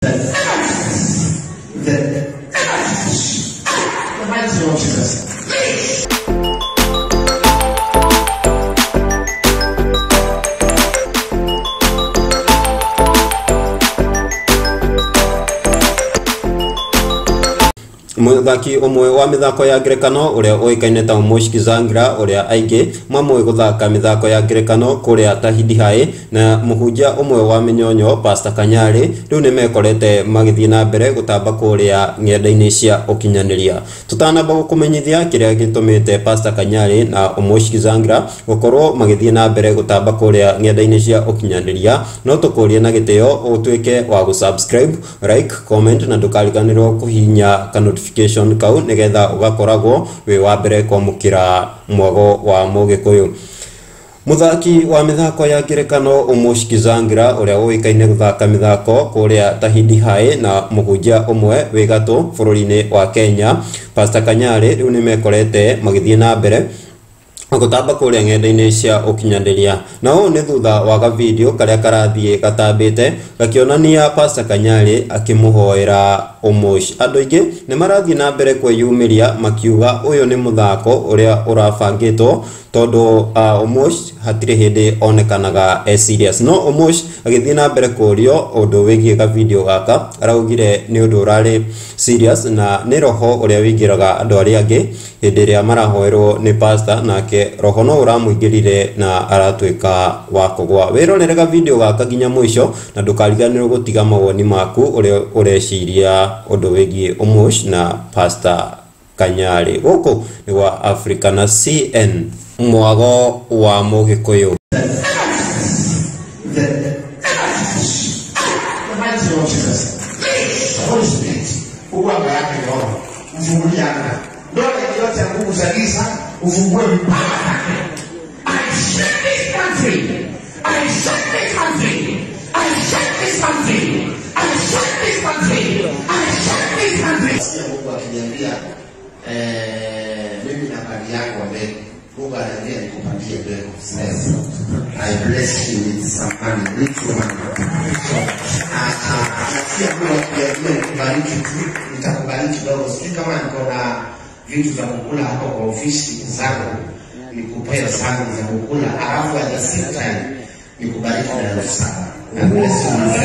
The mighty name of Jesus. Please. Muthaki umwe wa mithako ya ngerekano uria uikaine ta Omosh Kizangira uria aingi mamwe guthaka mithako ya ngerekano kuria Tahidi High na muhunjia umwe wa minyonyo Pastor Kanyari riu ni mekorete magithie na mbere gutamba kuria ng'enda-ini cia ukinyaniria. Tutanamba gukumenyithia kiria gitumite Pastor Kanyari na Omosh Kizangira gukorwo magithie na mbere gutamba kuria ng'enda-ini cia ukinyaniria, no tukurie na gitio utuike wa gusubscribe, like, comment na ndukariganirwo kuhinya ka notification kau nigetha ugakoragwo wi wa mbere kwamukira mwago wa Mugikuyu. Muthaki wa mithako ya ngerekano Omosh Kizangira uria uikaine guthaka mithako kuria Tahidi High na muhunjia umwe wi gatu bururi-ini wa Kenya Pastor Kanyari riu ni mekorete magithie na mbere gutamba kuria ng'enda-ini cia ukinyaniria, na ũũ nĩ thutha wa gavideo karia karathie gatambĩte gakĩonania Pastor Kanyari akĩmũhoera Omosh. Andũ aingĩ nĩ marathiĩ na mbere kwĩyumĩria makiuga ũyũ nĩ mũthako ũrĩa ũrabangĩtwo tondũ Omosh hatirĩ hĩndĩ onekanaga e serious. No Omosh agĩthiĩ na mbere kũrio ũndũ wĩgiĩ gavideo gaka, araugire nĩ ũndũ ũrarĩ serious na nĩ roho ũrĩa wĩingĩraga andũ arĩa angĩ hĩndĩ ĩrĩa marahoerwo nĩ pastor, nake roho no ũramũingĩrire na aratuĩka wa kũgwa. Wĩrorere gavideo gaka nginya mũico na ndũkariganĩrwo gũtiga mawoni maku ũrĩa ũreciria ũndũ wĩgiĩ Omosh na Pastor Kanyari. Gũkũ nĩ gwa Africa na CN mwago wa Mugikuyu. The mighty name of Jesus. Please, Holy Spirit, uwanga yake roho, mfungulie anga. Ndoa yote ya nguvu za giza, ufungue mipaka yake. I shake this country. I shake this country. I shake this country. I shake this country. I shake this country. Sikia Mungu akiniambia mimi na mali yangu mbele. Mungu ananiambia nikupatie mbegu. I bless you with some money, little money. Nasikia Mungu akiniambia nikubariki tu, nitakubariki kidogo. Sijui kama niko na vitu za kukula hapo kwa ofisi zangu, nikupee zangu za kukula, alafu at the same time nikubariki na 7,000. I bless you with